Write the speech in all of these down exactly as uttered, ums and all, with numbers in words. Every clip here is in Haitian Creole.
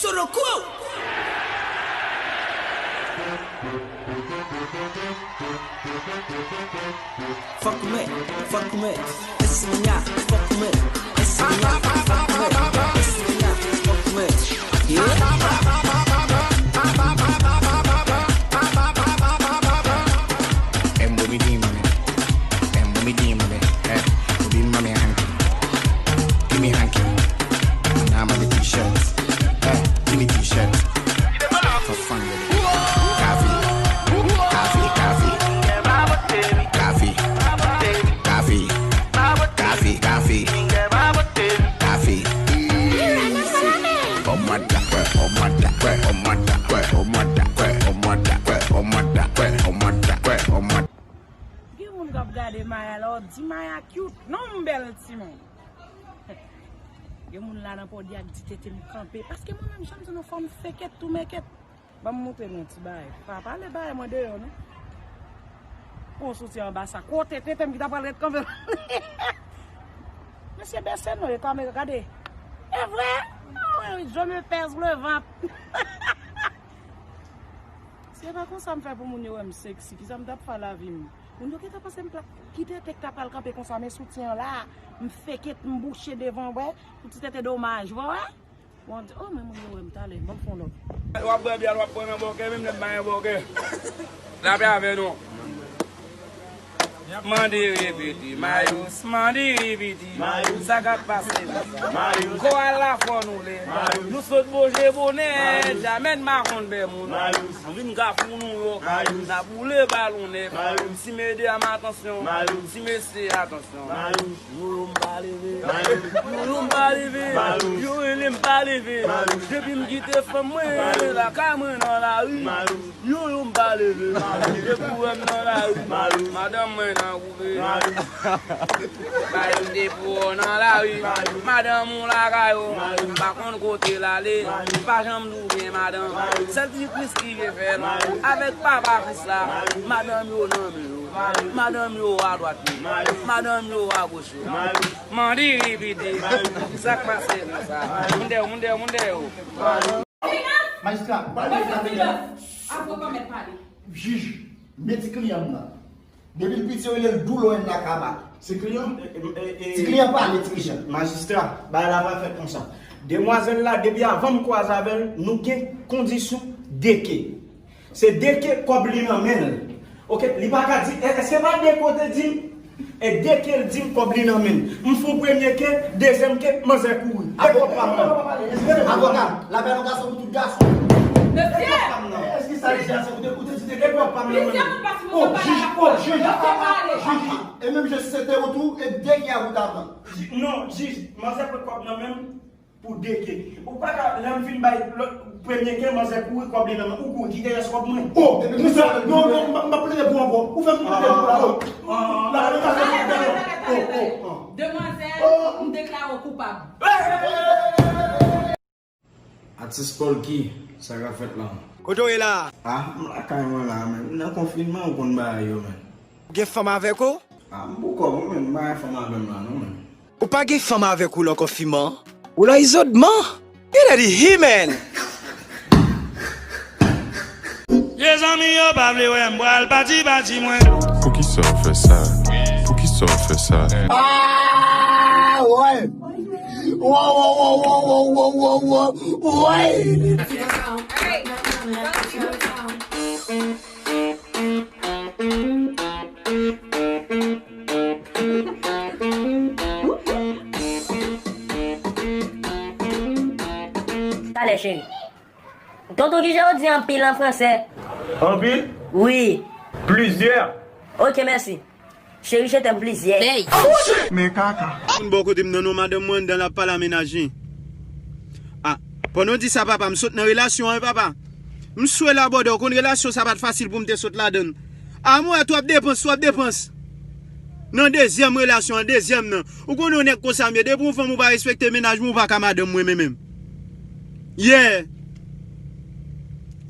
Soroko! Fuck me, fuck me, esse minha, fuck me, esse minha, fuck me, esse minha, fuck me. Yeah. And what we demon, and what we demon, eh, we be mommy and hanky. Give me hanky. And I'm on the t-shirts. Eh, give me t-shirts. For fun with it. Coffee. Coffee, coffee. Coffee. Coffee. Coffee, coffee. Coffee. Gen moun k ap gade Maya la, w di Maya cute. Non, m bèl timoun. Gen moun la nan pòdi ak di tete m kanpe. Paske mwen menm, jan m di nou, fò m fake it to make it. Ban m montre nou yon ti bagay. Pa pale bagay mwen deyò, non. Pran yon soutyen anba sa. Kote tete m ki ta pral ret kanpe. Mesye, bese non, e kamera, gade. E vre? Ah ouais, je me pèse le ventre. Si e pa konsa m fè pou moun yo wè m seksi, kisa m t ap fè lavi m? Moun yo gentan panse m plat. Ki tete k ta pral kanpe konsa, men soutyen an la, m fake it, m bouche devan, wè. Yon ti tete domaj, wè, wè. Bon, oh, men moun yo wè m talè, ban m fè yon lòt. W ap bwè byè, w ap pran nan bòkè, menm lè m pa gen bòkè. Lapè avè nou. Mande repete, Mayous, mande repete. Mayous. Sa k ap pase konsa? Mayous. Kò a la fò nou lè. Mayous. Nou sot boje bonè, Mayous. Jamè n pa konn bè moun. Mayous. N vin kafou nou yo. Mayous. N ap boule balon nèf. Mayous. Ti medam atansyon. Mayous. Ti mesye atansyon. Mayous. Yo yo m pa leve. Mayous. Yo yo m pa leve. Mayous. Yo rele m pa leve. Mayous. Depi m kite fanm mwen, mayous, lakay mwen nan lari. Mayous. Yo yo m pa leve. Mayous. Depi w wè m nan lari. Mayous. Madanm mwen nan koupe. Mayous. Mayous, depi w nan lari. Mayous. Madanm ou lakay ou. Mayous. M pa konn kote l ale. Mayous. M pa janm di w byen madanm. Mayous. Sèl ti Kris ki vle fè l. Mayous. Avèk papa Kris la. Mayous. Madanm yo nan men yo. Madanm yo adwat yo. Madanm yo agoch yo. Mande repete. Sa k pase konsa? Moun dèyè, moun dèyè, moun dèyè yo. Majistra, pale sa, mesye. Avoka mèt pale. Jij, men ti kliyan m nan. Depi l piti, yo rele l Doulò N Nakama. Se kliyan? Ti kliyan pale, ti kliyan. Majistra, bagay la pa fèt konsa. Demwazèl la, depi avan m kwaze avè l, nou gen kondisyon deke. Se deke kòb li nan men l. Oke, li pa ka di, e, èske pa deke w te di m? E deke l di m kòb li nan men l. M fè yon premye ke, dezyèm ke, manzè kouri. E kòb pa m nan. Avoka, lapè nan gason pou tout gason. Mesye! E kòb pa m nan. Èske sa l di a se ou te, ou te di deke kòb pa m nan men l? Oh, jij, oh, jij, jij. E menm jan si se te ou tou, e deke a ou ta pran. Non, jij, manzè pran kòb nan men m. Pou deke. Ou pa ka, lè m fin bay lòt, premye ke manzè kouri kòb li nan men, ou kouri, kite rès kòb mwen. Oh, non, non, non, m, m ap plede pou ankò. Ou fè m plede pou la, oh. La, la, la, la, la, la, la, la, la. Oh, oh, oh. Demwazèl, m deklare w koupab. Atis Polky, sa k ap fèt la? Kote w ye la? Ah, m lakay mwen la, men. M nan konfinman, ou konn bagay yo, men. Ou gen fanm avèk ou? Ah, m pou kòb, mwen, men, m pa gen fanm avè m la, non, men. Ou pa gen fanm avèk ou nan konfinman? Ou nan izolman? You lady he-man! Mezanmi, yo pa vle wè m pral pati, pati mwen. Poukisa w fè sa? Poukisa w fè sa? Ah, ouais! Wow, wow, wow, wow, wow, wow, wow, wow, ouais! Talè, cheri. Tonton, kijan yo di anpil an fransè? Anpil? Wi. Plizyè. Ok, mèsi. Cheri, je t'aime plizyè. Men kaka. Moun bò kote m nan non, madanm mwen anndan l ap pale a mennaj li. Ah, pandan w di sa, papa, m sot nan relasyon an, papa. M swe la, brother, ou konn relasyon sa pa t fasil pou m te sot ladann. Ah, m wè twòp depans, twòp depans. Nan dezyèm relasyon an, dezyèm nan. Ou konnen yon nèg konsa m ye, depi yon fanm ou pa respekte mennaj mwen, ou pa ka madanm mwen menm menm. Yeah.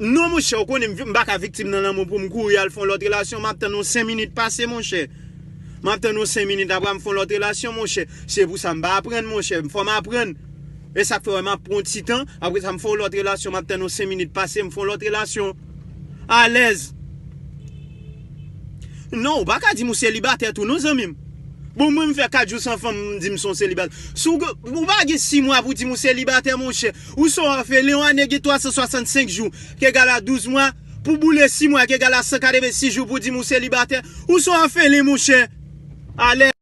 Non, monchè, ou konnen m, m pa ka viktim nan lanmou pou m kouri al fè yon lòt relasyon, m ap tann yon senk minit pase, monchè. M ap tann yon senk minit, apre m fè yon lòt relasyon, monchè. Se pou sa m pa aprann, monchè, fò m aprann. E sa k fè wè m ap pran yon ti tan, apre sa m fè yon lòt relasyon, m ap tann yon senk minit pase, m fè yon lòt relasyon. Alèz. Non, ou pa ka di m ou selibatè tou non, zanmi m. Bon, mwen m fè kat jou san fanm, m di m se yon selibatè. Si w gen, ou pa gen sis mwa pou di m ou selibatè, monchè. Ou se yon òfelen, yon ane gen twa san swasannsenk jou, ki egal a douz mwa, pou boule sis mwa, ki egal a san katrevensis jou, pou di m ou selibatè. Ou se yon òfelen, monchè. Alèz.